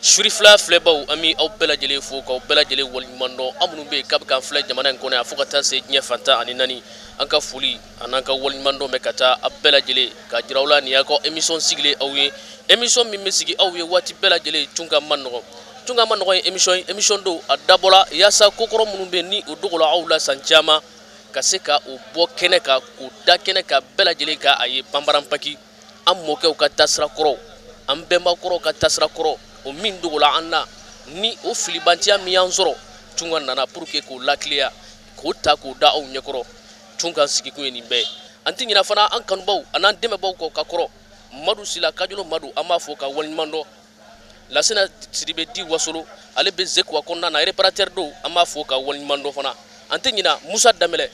Suri fila filɛbaw, an bɛ aw bɛɛ lajɛlen fo k'aw bɛɛ lajɛlen waleɲuman dɔn. Aw minnu bɛ yen k'a bɛ k'an filɛ jamana in kɔnɔ yan fo ka taa se diɲɛ fan 14, an ka foli an'an ka waleɲuman dɔn bɛ ka taa aw bɛɛ lajɛlen k'a jira aw la. Nin y'aw ka émission sigilen aw ye, émission min bɛ sigi aw ye waati bɛɛ lajɛlen, Tunkan man nɔgɔn. Tunkan man nɔgɔn ye émission ye, émission don a dabɔla yaasa kokɔrɔ minnu bɛ yen ni o dogola aw la san caman, ka se ka o bɔ kɛnɛ kan, k'o da kɛnɛ kan, bɛɛ lajɛlen ka a ye panparanpaki. An mɔkɛw ka taasira kɔrɔw, an bɛnbakɔrɔw ka taasira kɔrɔ, o min dogola an na ni o filibantiya min y'an sɔrɔ, Tunkan nana pour que k'o lakiliya, k'o ta k'o da aw ɲɛkɔrɔ. Tunkan sigikun ye nin bɛɛ ye. An tɛ ɲinɛ fana an kanubaw an'an dɛmɛbaw kɔ ka kɔrɔ. Madu Sila Kajolo Madu, an b'a fo ka waleɲuman dɔn. Lasina Sidibe di Wasolo, ale bɛ Zekuwa kɔnɔna na, réparateur don, an b'a fo ka waleɲuman dɔn fana. An tɛ ɲinɛ Musa Danbɛlɛ,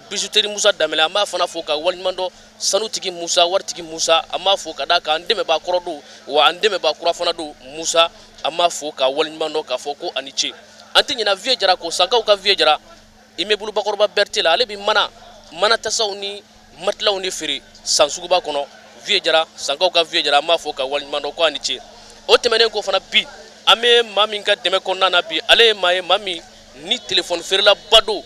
bijouterie Musa Danbɛlɛ, an b'a fana fo ka waleɲuman dɔn. Sanutigi Musa, waritigi Musa, an b'a fo ka d'a kan an dɛmɛbaa kɔrɔ don, wa an dɛmɛbaa kura fana don. Musa, an b'a fo ka waleɲuman dɔn k'a fɔ ko a ni ce. An tɛ ɲinɛ Vieux Jara kɔ, Sankaw ka Vieux Jara, immeuble Bakɔrɔba Berete la, ale bɛ mana tasaw ni matilaw ni feere san suguba kɔnɔ. Vieux Jara, Sankaw ka Vieux Jara, an b'a fo ka waleɲuman dɔn ko a ni ce. O tɛmɛnen kɔ fana, bi an bɛ maa min ka dɛmɛ kɔnɔna na bi, ale ye maa ye, maa min ni telefɔni feerelaba don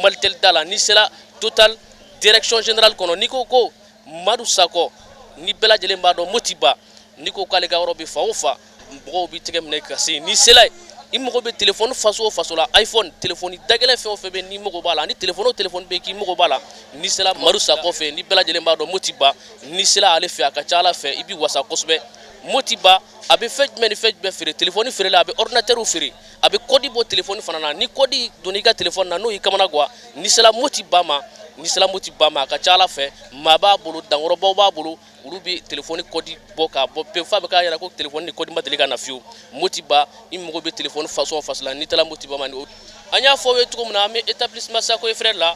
Malitel da la. N'i sera Total direction générale kɔnɔ, n'i ko ko Madu Sakɔ, ni bɛɛ lajɛlen b'a dɔn Motiba, n'i ko k'ale ka yɔrɔ bɛ fan o fan, mɔgɔw b'i tɛgɛ minɛ ka se. N'i sera yen, i mago bɛ telefɔni façon o façon la, iPhone, telefɔni dagɛlɛn fɛn o fɛn bɛ, n'i mago b'a la, ani telefɔni o telefɔni bɛ yen k'i mago b'a la, n'i sera Madu Sakɔ fɛ, ni bɛɛ lajɛlen b'a dɔn Motiba, n'i sera ale fɛ, a ka ca Ala fɛ i bɛ wasa kosɛbɛ. Motiba, a bɛ fɛn jumɛn ni fɛn jumɛn feere? Telefɔni feerela, a bɛ ordinateur feere, a bɛ code bɔ telefɔni fana na. Ni code donna i ka telefɔni na, n'o y'i kamana gan, n'i sera Motiba ma, n'i sera Motiba ma, a ka ca Ala fɛ maa b'a bolo, dankɔrɔbaw b'a bolo, olu bɛ telefɔni code bɔ k'a bɔ pewu, f'a bɛ k'a yɛrɛ ko telefɔni ni code ma deli ka na fiyewu. Motiba, i mago bɛ telefɔni façon o façon la, n'i taara Motiba ma. An y'a fɔ aw ye cogo min na, an bɛ établissement Sako et frère la,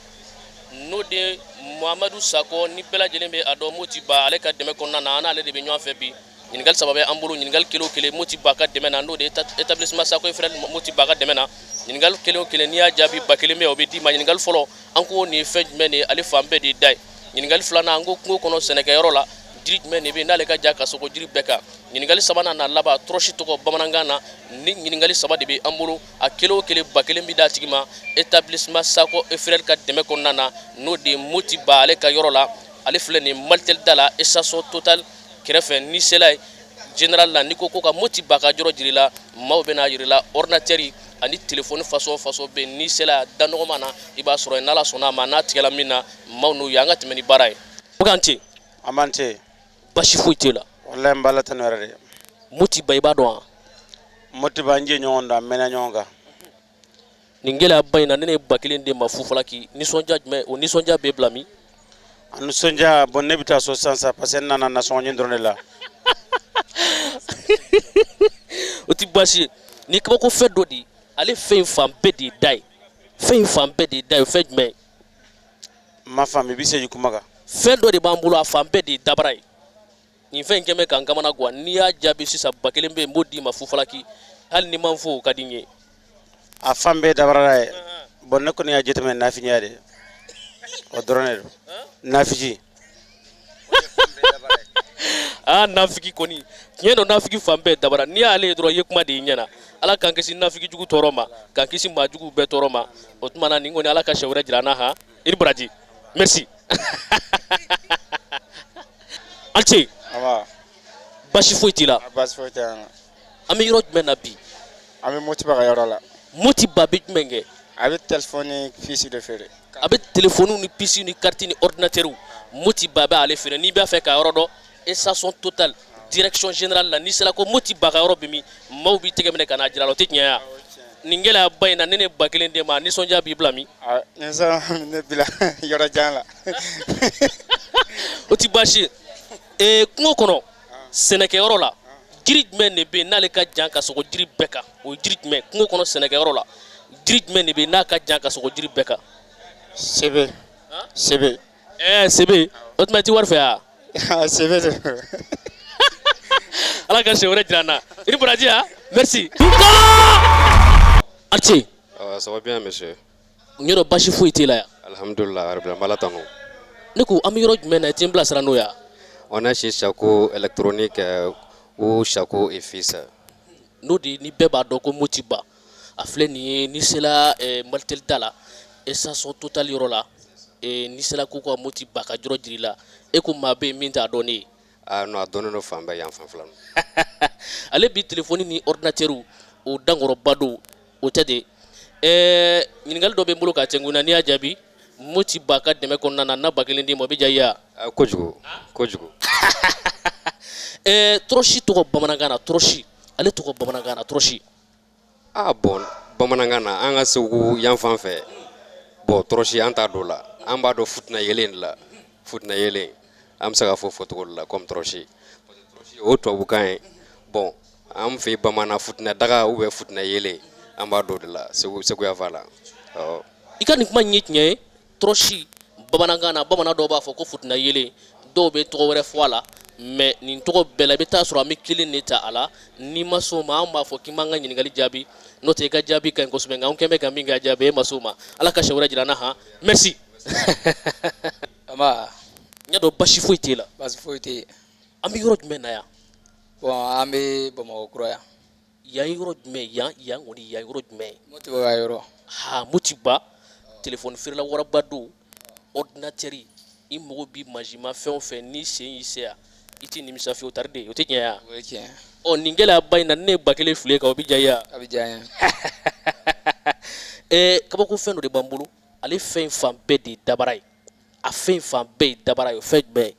n'o de Mamadu Sakɔ, ni bɛɛ lajɛlen bɛ a dɔn Motiba, ale ka dɛmɛ kɔnɔna na, an n'ale de bɛ ɲɔgɔn fɛ bi. Ɲininkali saba bɛ an bolo. Ɲininkali kelen o kelen, Motiba ka dɛmɛ na, n'o de ye établissement Sako et frère, Motiba ka dɛmɛ na, ɲininkali kelen o kelen, n'i y'a jaabi, 1000 bɛ yen, o bɛ d'i ma. Ɲininkali fɔlɔ, an ko nin ye fɛn jumɛn de ye, ale fan bɛɛ de ye da ye? Ɲininkali filanan, an ko kungo kɔnɔ sɛnɛkɛyɔrɔ la, jiri jumɛn de bɛ yen n'ale ka jan ka sogo jiri bɛɛ kan? Ɲininkali sabanan n'a laban, tɔrɔsi tɔgɔ bamanankan na. Ni ɲininkali saba de bɛ an bolo, a kelen o kelen, 1000 bɛ d'a tigi ma établissement Sako et frère ka dɛmɛ kɔnɔna na, n'o de ye Motiba, ale ka yɔrɔ la. Ale filɛ nin Malitel da la, station Total kɛrɛfɛ. N'i sera yen général la, n'i ko ko ka Motiba ka yɔrɔ jira i la, maaw bɛna jira i la. Ordinateur ani téléphone façon o façon bɛ yen, n'i sera da nɔgɔman na, i b'a sɔrɔ yen. N'Ala sɔnna a ma, n'a tigɛla min na, maaw n'o ye. An ka tɛmɛ ni baara ye. An ce. An b'an ce. Basi foyi t'e la? Walahi, n b'Ala tanu yɛrɛ de. Motiba, i b'a dɔn wa? Motiba, n je ɲɔgɔn dɔn, an mɛnna ɲɔgɔn kan. Nin gɛlɛyaba in na, ne ye 1000 d'e ma fufala k'i nisɔndiya jumɛn, o nisɔndiya bɛ bila min? A nisɔndiya, bon, ne bɛ taa so sisan sisan, parce que n nana nasɔngɔ ɲini dɔrɔn de la. O tɛ baasi ye. Ni kabako fɛn dɔ de ye, ale fɛn in fan bɛɛ de ye da ye, fɛn in fan bɛɛ de ye da ye, o fɛn jumɛn ye? N ma faamu, i bɛ segin kuma kan. Fɛn dɔ de b'an bolo, a fan bɛɛ de ye dabara ye. Nin fɛn in kɛn bɛ k'an kamana gan. N'i y'a jaabi sisan, 1000 bɛ yen, n b'o d'i ma fufalaki. Hali n'i ma n fo, o ka di n ye. A fan bɛɛ dabara ye. Bon, ne kɔni y'a jateminɛ, nafigiya de, o dɔrɔn de don, nafigi. Aa, nafigi kɔni, tiɲɛ don, nafigi fan bɛɛ dabara. N'i y'ale ye dɔrɔn, i ye kuma de y'i ɲɛna. Ala k'an kisi nafigi jugu tɔɔrɔ ma, k'an kisi maa jugu bɛɛ tɔɔrɔ ma. O tuma na, nin kɔni, Ala ka siɲɛ wɛrɛ jira an na. Han, i ni baraji, merci. An ce. Basi foyi t'i la? Basi foyi tɛ an na. An bɛ yɔrɔ jumɛn na bi? An bɛ Motiba ka yɔrɔ la. Motiba bɛ jumɛn kɛ? A bɛ téléphone ni puce de feere. A bɛ téléphone ni puce ni carte ni ordinateur, Motiba bɛ ale feere. N'i b'a fɛ ka yɔrɔ dɔn, station Total direction générale la, n'i sera ko Motiba ka yɔrɔ bɛ min, maaw b'i tɛgɛ minɛ ka n'a jira la. O tɛ tiɲɛ ye wa? Nin gɛlɛyaba in na, ne 1000 d'e ma, nisɔndiya b'i bila min? Nisɔn ne bila yɔrɔ jan la. O tɛ baasi ye. Ee, kungo kɔnɔ sɛnɛkɛyɔrɔ la, jiri jumɛn de bɛ yen n'ale ka jan ka sogo jiri bɛɛ kan? O ye jiri jumɛn? Kungo kɔnɔ sɛnɛkɛyɔrɔ la, jiri jumɛn de bɛ yen n'a ka jan ka sogo jiri bɛɛ kan? Sebe, sebe. Ɛɛ, sebe, o tuma i ti wari fɛ wa? Sebe de. Ala ka siɲɛ wɛrɛ jira an na. I ni baraji. Ha, merci. A ce. Ça va bien, monsieur. N yɔrɔ, basi foyi t'e la yan? Alhamdulillah, rabbil alamin, tanu. Ne ko an bɛ yɔrɔ jumɛn na? I tɛ n bilasira n'o ye? On est chez Chaco électronique ou Chaco et fils. N'o de ni bɛɛ b'a dɔn ko Moti Ba, a filɛ nin ye. N'i sera Malitel da la, station Total yɔrɔ la, n'i sera ko ka Moti Ba ka yɔrɔ jir'i la, e ko maa bɛ yen min t'a dɔn ne ye? Ah non, a dɔnnen don fan bɛɛ yan fan fila. Ale bi telefɔni ni ordinateur o dankɔrɔba don, o tɛ de. Ɲininkali dɔ bɛ n bolo k'a cɛ na, n'i y'a jaabi, Moti Ba ka dɛmɛ kɔnɔna na, na 1000 d'i ma, o bɛ diya i ye wa? Kojugu kojugu. Torche tɔgɔ bamanankan na, torche, ale tɔgɔ bamanankan na, torche. Ah bon, bamanankan na, an ka Segu yan fan fɛ, bon, torche an t'a dɔn la. An b'a dɔn futina yelen de la. Futina yelen, an bɛ se k'a fɔ fɔcogo de la comme torche. Torche o tubabukan ye. Bon, an fɛ bamanan, futina daga ou bien futina yelen, an b'a dɔn de la Segu, Segu yan fan la, awɔ. I ka nin kuma in ye tiɲɛ ye. Torche bamanankan na, bamanan dɔw b'a fɔ ko futina yelen, dɔw bɛ tɔgɔ wɛrɛ fɔ a la, mais nin tɔgɔ bɛɛ la, i bɛ taa sɔrɔ an bɛ kelen de ta a la. N'i ma s'o ma, an b'a fɔ k'i m'an ka ɲininkali jaabi. N'o tɛ, i ka jaabi ka ɲi kosɛbɛ, nka an kɛn bɛ ka min ka jaabi, e ma s'o ma. Ala ka siɲɛ wɛrɛ jira an na. Han, merci. Nba. N y'a dɔn basi foyi t'e la. Basi foyi tɛ yen. An bɛ yɔrɔ jumɛn na yan? Bon, an bɛ Bamakɔ kura yan. Yan yɔrɔ jumɛn? Yan yan kɔni, yan yɔrɔ jumɛn? Moti Ba ka yɔrɔ. Ha, Moti Ba, telefɔni feerela waraba don, ordinateur, i mago bi mansinma fɛn o fɛn, n'i sen y'i se yan, i t'i nimisa fiyewu. Tari de, o tɛ tiɲɛ ya? O ye tiɲɛ. Ɔ, nin gɛlɛyaba in na, ne ye 1000 fili e kan, o bɛ diya i ye wa? A bɛ diya n ye. Kabako fɛn dɔ de b'an bolo. Ale fɛn fan bɛɛ de ye dabara ye, a fɛn fan bɛɛ ye dabara ye. O fɛn jumɛn ye?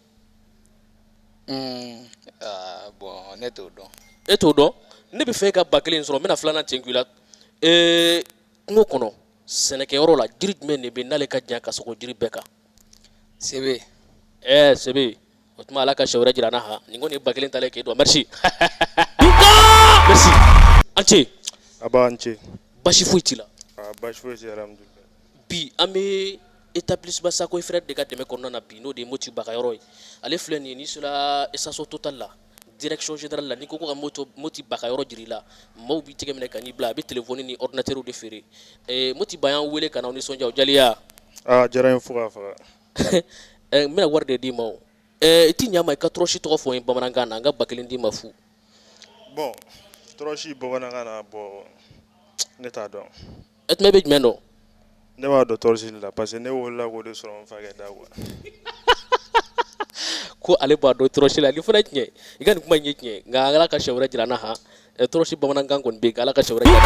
Bon, ne t'o dɔn. E t'o dɔn. Ne bɛ fɛ e ka 1000 sɔrɔ, n bɛna filanan cɛ i la. Kungo kɔnɔ, sɛnɛkɛyɔrɔ la, jiri jumɛn de bɛ n'ale ka jan ka sogo jiri bɛɛ kan? Sebe. Ɛɛ, sebe. O tuma, Ala ka siɲɛ wɛrɛ jira an na. Han, nin kɔni ye 1000 talen k'e dɔn. Merci, merci, an ce. A b'an ce. Basi foyi t'i la? Basi foyi tɛ, alhamdulilayi. Bi an bɛ établissement Sako et Frères de ka dɛmɛ kɔnɔna na bi, n'o de ye Moti Ba ka yɔrɔ ye. Ale filɛ nin ye, n'i sera station Total la, direction générale la, n'i ko ko ka Moti Ba ka yɔrɔ jira i la, maaw b'i tɛgɛ minɛ ka n'i bila. A bɛ téléphone ni ordinateur de feere. Moti Ba y'an wele ka na aw nisɔndiya. O jaliya? Aa, diyara n ye fo k'a faga. N bɛna wari de d'i ma. O i ti ɲa ma, i ka torche tɔgɔ fɔ n ye bamanankan na, n ka 1000 d'i ma fu. Bon, torche bamanankan na, bon, ne t'a dɔn. E tuma, e bɛ jumɛn dɔn? Ne b'a dɔn torche de la, parce que ne wolola k'o de sɔrɔ n fakɛ da quoi. Ko ale b'a dɔn torche la. Nin fana ye tiɲɛ, i ka nin kuma in ye tiɲɛ, nka Ala ka siɲɛ wɛrɛ jira an na. Han, torche bamanankan kɔni bɛ yen, Ala ka siɲɛ wɛrɛ jira an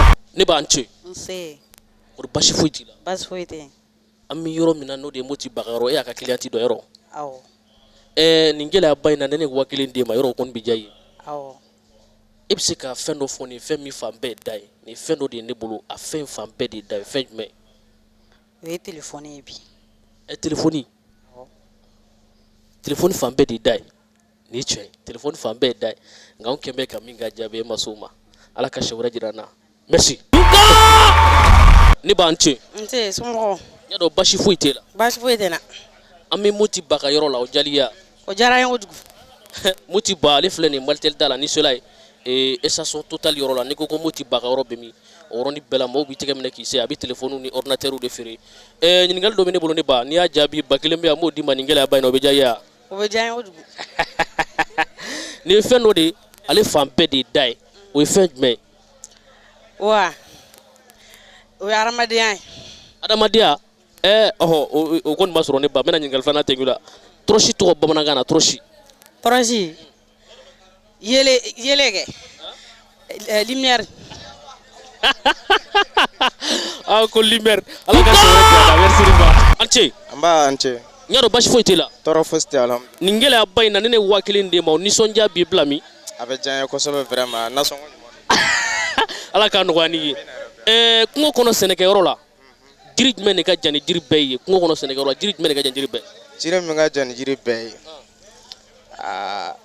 na. Ne b'an ce. Nse. Kɔri basi foyi t'i la? Basi foyi tɛ yen. An bɛ yɔrɔ min na, n'o de ye Moti Ba ka yɔrɔ, e y'a ka cliente dɔ yɔrɔ? Awɔ. Nin gɛlɛyaba in na, ne ne 1000 d'e ma yɔrɔ, o kɔni bɛ diya i ye? Awɔ. E bɛ se ka fɛn dɔ fɔ, nin fɛn min fan bɛɛ ye da ye? Nin fɛn dɔ de ye ne bolo, a fɛn fan bɛɛ de ye da ye. Fɛn jumɛn? O ye telefɔni ye bi. Ɛ, telefɔni? Awɔ. Telefɔni fan bɛɛ de ye da ye. Nin ye tiɲɛ ye, telefɔni fan bɛɛ ye da ye, nka anw kɛn bɛ ka min ka jaabi, e ma s'o ma. Ala ka siɲɛ wɛrɛ jira an na. Merci. Ne b'an ce. Nse, somɔgɔw? N y'a dɔn basi foyi t'e la. Basi foyi tɛ n na. An bɛ Moti Ba ka yɔrɔ la, o jaliya? O diyara n ye kojugu. Moti Ba, ale filɛ nin ye Malitel da la. N'i sera yen, station Total yɔrɔ la, n'i ko ko Moti Ba ka yɔrɔ bɛ min, o yɔrɔnin bɛɛ la, maaw b'i tɛgɛ minɛ k'i se. A bɛ telefɔniw ni ordinateur de feere. Ɲininkali dɔ bɛ ne bolo, ne ba, n'i y'a jaabi, 1000 bɛ yan, n b'o d'i ma. Nin gɛlɛyaba in na, o bɛ diya i ye wa? O bɛ diya n ye kojugu. Nin ye fɛn dɔ de ye, ale fan bɛɛ de ye da ye. O ye fɛn jumɛn ye? Wa o ye hadamadenya ye. Adamadenya? Ɛɛ, ɔhɔ, o kɔni ma sɔrɔ. Ne ba, n bɛna ɲininkali filanan tɛnku la. Torche tɔgɔ bamanankan na, torche. Torche, yelen, yelen kɛ, lumière. Ah, ko lumière. Ala ka sɔrɔ kɛ la. Merci ba, an ce. An b'a, an ce. N y'a dɔn basi foyi t'e la. Tɔɔrɔ fosi tɛ, alhamdulilah. Nin gɛlɛyaba in na, ne ne 1000 d'e ma, o nisɔndiya b'i bila min? A bɛ diya n ye kosɛbɛ vraiment, nasɔngɔ ɲuman. Ala k'a nɔgɔya n'i ye. Kungo kɔnɔ, sɛnɛkɛyɔrɔ la, jiri jumɛn de ka jan ni jiri bɛɛ ye? Kungo kɔnɔ, sɛnɛkɛyɔrɔ la, jiri jumɛn de ka jan jiri bɛɛ? Jiri min ka jan ni jiri bɛɛ ye, aa,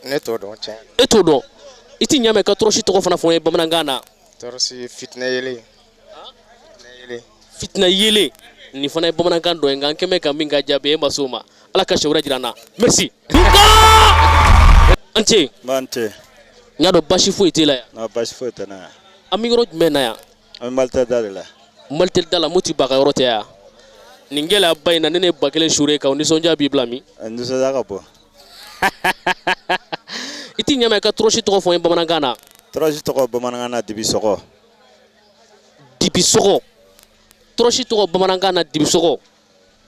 ne t'o dɔn tiɲɛ. E t'o dɔn. I ti ɲa mɛn ka torche tɔgɔ fana fɔ n ye bamanankan na. Torche, fitinɛ yelen, fitinɛ yelen. Fitinɛ yelen, nin fana ye bamanankan dɔ ye, nka an kɛn bɛ ka min ka jaabi, e ma s'o ma. Ala ka siɲɛ wɛrɛ jira an na. Merci, an ce. N ce. N y'a dɔn basi foyi t'e la yan. Non, basi foyi tɛ ne yan. An bɛ yɔrɔ jumɛn na yan? An bɛ Malitel da de la. Malitel da la, Moti Ba ka yɔrɔ tɛ yan? Nin gɛlɛyaba in na, ne ne 1000 suuré kan, o nisɔndiya b'i bila min? A nisɔndiya ka bon. I t'i ɲɛma i ka tɔrɔsi tɔgɔ fɔ n ye bamanankan na. Tɔrɔsi tɔgɔ bamanankan na, dibisɔgɔ. Dibisɔgɔ. Tɔrɔsi tɔgɔ bamanankan na, dibisɔgɔ.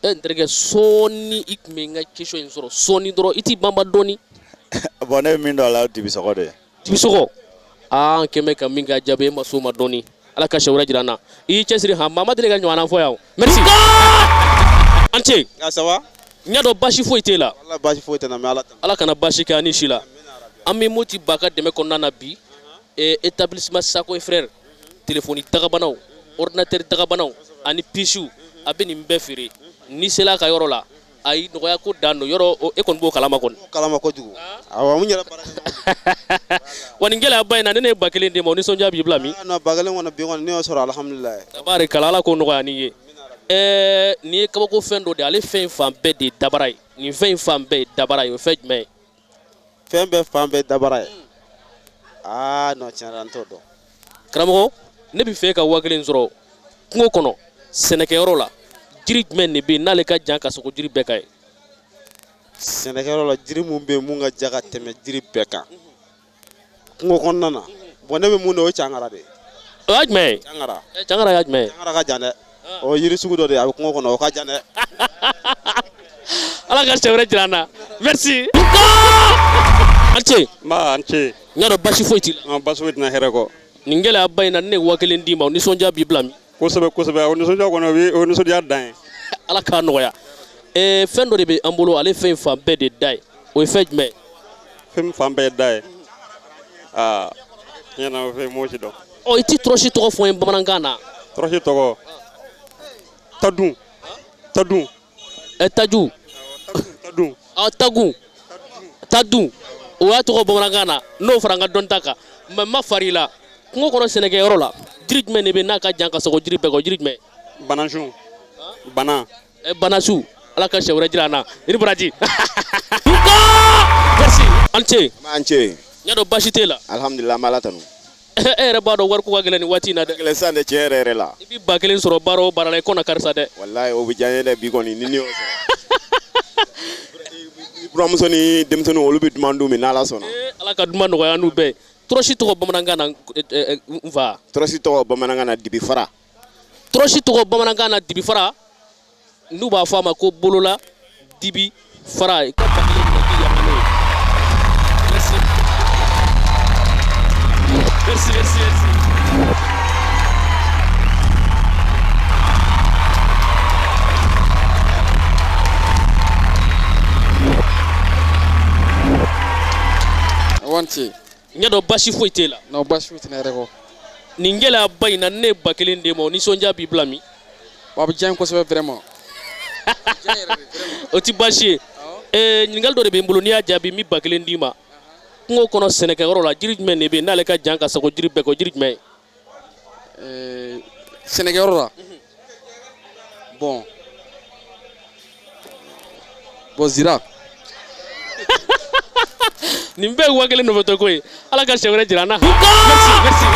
E n terikɛ, sɔɔni i tun bɛ n ka question in sɔrɔ, sɔɔni dɔrɔn i t'i banba dɔɔni. Bon, ne bɛ min dɔn a la, o dibisɔgɔ de ye. Dibisɔgɔ. Aa, an kɛn bɛ ka min kɛ jaabi, e ma s'o ma dɔɔni. Ala ka siɲɛ wɛrɛ jira an na. I y'i cɛsiri han, maa ma deli ka ɲɔgɔnna fɔ yan o. Merci. An ce. Ah, ça va? N y'a dɔn baasi foyi t'e la. Walahi, baasi foyi tɛ n na, mais Ala tanu. Ala kana baasi kɛ an ni si la. An bɛ Moti Ba ka dɛmɛ kɔnɔna na bi. Établissement Sako et frère, téléphone dagabanaw, ordinateur dagabanaw ani puce, a bɛ nin bɛɛ feere. N'i sera a ka yɔrɔ la, ayi, nɔgɔya ko dan don yɔrɔ, e kɔni b'o kalama kɔni. Kalama kojugu. Awɔ, n yɛrɛ baara kɛ. Wa nin gɛlɛyaba in na, ne ye 1000 d'e ma, o nisɔndiya b'i bila min? Ah non, 1000 kɔni, bi kɔni ne y'o sɔrɔ, alhamdulilayi. Tabarikala, Ala k'o nɔgɔya ni ye. Ɛɛ, nin ye kabako fɛn dɔ de ye, ale fɛn in fan bɛɛ de ye dabara ye. Nin fɛn in fan bɛɛ ye dabara ye, o ye fɛn jumɛn ye? Fɛn bɛɛ fan bɛɛ dabara ye. Aa non, tiɲɛ na, n t'o dɔn. Karamɔgɔ, ne bɛ fɛ ka 1000 sɔrɔ kungo kɔnɔ, sɛnɛkɛyɔrɔ la, jiri jumɛn de bɛ yen n'ale ka jan ka sogo jiri bɛɛ kan ye? Sɛnɛkɛyɔrɔ la, jiri mun bɛ yen mun ka jan ka tɛmɛ jiri bɛɛ kan kungo kɔnɔna na, bon, ne bɛ mun dɔn, o ye cangara de ye. O y'a jumɛn ye? Cangara. Cangara y'a jumɛn ye? Cangara ka jan dɛ. O ye yiri sugu dɔ de ye, a bɛ kungo kɔnɔ, o ka jan dɛ. Ala ka siɲɛ wɛrɛ jira an na. Merci. An ce. Nba, an ce. N y'a dɔn baasi foyi t'i la. An baasi foyi tɛna, hɛrɛ kɔ. Nin gɛlɛyaba in na, ne ye 1000 d'i ma, o nisɔndiya b'i bila min? Kosɛbɛ kosɛbɛ, o nisɔndiya kɔni, o nisɔndiya dan ye. Ala k'a nɔgɔya. Ɛɛ, fɛn dɔ de bɛ an bolo, ale fɛn in fan bɛɛ de da ye, o ye fɛn jumɛn ye? Fɛn min fan bɛɛ ye da ye, aa, tiɲɛ na, o fɛn m'o si dɔn. Ɔ, i ti tɔrɔsi tɔgɔ fɔ n ye bamanankan na. Tɔrɔsi tɔgɔ, tadun, tadun. Ɛ, taju? Tadun. Ɔ, tagun, tadun, o y'a tɔgɔ bamanankan na, n'o fara n ka dɔnta kan. Mais n ma far'i la, kungo kɔnɔ sɛnɛkɛyɔrɔ la, jiri jumɛn de bɛ n'a ka jan ka sogo jiri bɛɛ kɔ, jiri jumɛn? Banasun, bana. Ɛ, banasu. Ala ka siɲɛ wɛrɛ jira an na, i ni baraji. Merci, an ce. An ce. N y'a dɔn baasi t'e la. Alhamdulilah, an b'Ala tanu. E yɛrɛ b'a dɔn wariko ka gɛlɛn nin waati in na dɛ. Gɛlɛn sisan dɛ, tiɲɛ yɛrɛ yɛrɛ la. I bɛ 1000 sɔrɔ baara o baara la, i kɔnɔ karisa dɛ. Walayi, o bɛ diya n ye dɛ bi kɔni, ni ne y'o sɔrɔ. I buramuso ni denmisɛnninw, olu bɛ duman dun min n'Ala sɔnna. Ala ka duman nɔgɔya n'u bɛɛ ye. Tɔrɔsi tɔgɔ bamanankan na, n fa? Tɔrɔsi tɔgɔ bamanankan na, dibifara. Tɔrɔsi tɔgɔ bamanankan na, dibifara, n'u b'a fɔ a ma ko bolola dibi fara. I ka 1000 minɛ k'i yafa n'o ye. Merci. Merci, merci, merci. Wanti. N y'a dɔn baasi foyi t'e la. Non, baasi foyi tɛ ne yɛrɛ kɔ. Nin gɛlɛyaba in na, ne ye 1000 d'e ma, o nisɔndiya b'i bila min? A bɛ diya n ye kosɛbɛ vraiment. O ti baasi ye. Ɛɛ, ɲininkali dɔ de bɛ n bolo, n'i y'a jaabi, n bɛ 1000 d'i ma. Kungo kɔnɔ sɛnɛkɛyɔrɔ la, jiri jumɛn de bɛ yen n'ale ka jan ka sago jiri bɛɛ kɔ, jiri jumɛn ye? Ɛɛ, sɛnɛkɛyɔrɔ la, bon, zira. Nin bɛɛ ye 1000 nɔfɛtɔ ko ye. Ala ka siɲɛ wɛrɛ jira an na. Merci, merci.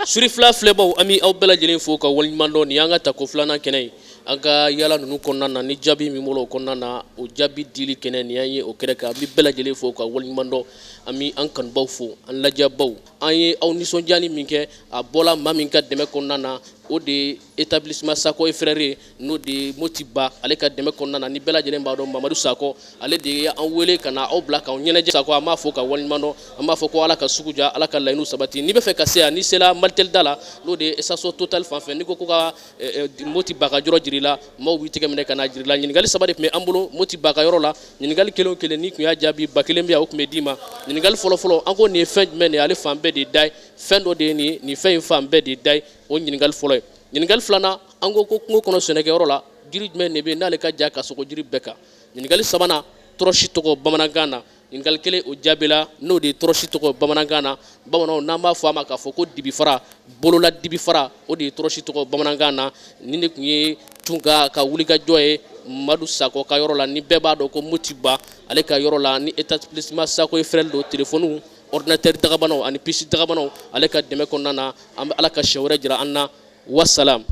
Suri fila filɛbaw, an bɛ aw bɛɛ lajɛlen fo ka waleɲuman dɔn. Nin y'an ka tako filanan kɛnɛ ye an ka yala ninnu kɔnɔna na, ni jaabi min bɔra o kɔnɔna na, o jaabi dili kɛnɛ, nin y'an ye o kɛnɛ kan. An bɛ bɛɛ lajɛlen fo ka waleɲuman dɔn. An bɛ an kanubaw fo, an lajɛbaw. An ye aw nisɔndiyali min kɛ, a bɔla maa min ka dɛmɛ kɔnɔna na, o de ye établissement Sako et frères ye, n'o de ye Moti Ba, ale ka dɛmɛ kɔnɔna na. Ni bɛɛ lajɛlen b'a dɔn, Mamadu Sakɔ, ale de ye an wele ka na aw bila k'aw ɲɛnajɛ. Sakɔ, an b'a fɔ ka waleɲuman dɔn, an b'a fɔ ko Ala ka sugu ja, Ala ka laɲiniw sabati. N'i bɛ fɛ ka se yan, n'i sera Malitel da la, n'o de ye station Total fan fɛ, n'i ko ka Moti Ba ka yɔrɔ jir'i la, maaw b'i tɛgɛ minɛ ka na jir'i la. Ɲininkali saba de tun bɛ an bolo Moti Ba ka yɔrɔ la. Ɲininkali kelen o kelen, n'i tun y'a jaabi, 1000 bɛ yan, o tun bɛ d'i ma. Ɲininkali fɔlɔfɔlɔ, an ko nin ye fɛn jumɛn de ye, ale fan bɛɛ de ye da ye? Fɛn dɔ de ye nin ye, nin fɛn in fan bɛɛ de ye da ye. O ɲininkali fɔlɔ ye. Ɲininkali filanan, an ko ko kungo kɔnɔ sɛnɛkɛyɔrɔ la, jiri jumɛn de bɛ yen n'ale ka jan ka sogo jiri bɛɛ kan? Ɲininkali sabanan, tɔrɔsi tɔgɔ bamanankan na. Ɲininkali kelen, o jaabila, n'o de ye tɔrɔsi tɔgɔ bamanankan na. Bamananw n'an b'a fɔ a ma k'a fɔ ko dibifara, bolola dibifara, o de ye tɔrɔsi tɔgɔ bamanankan na. Nin de tun ye Tunka ka wulikajɔ ye Madu Sakɔ ka yɔrɔ la, ni bɛɛ b'a dɔn ko Moti Ba, ale ka yɔrɔ la, ni établissement Sako et frères don, téléphone, ordinateur dagabanaw ani puce dagabanaw, ale ka dɛmɛ kɔnɔna na. An bɛ Ala ka siɲɛ wɛrɛ jira an na. Wasalam.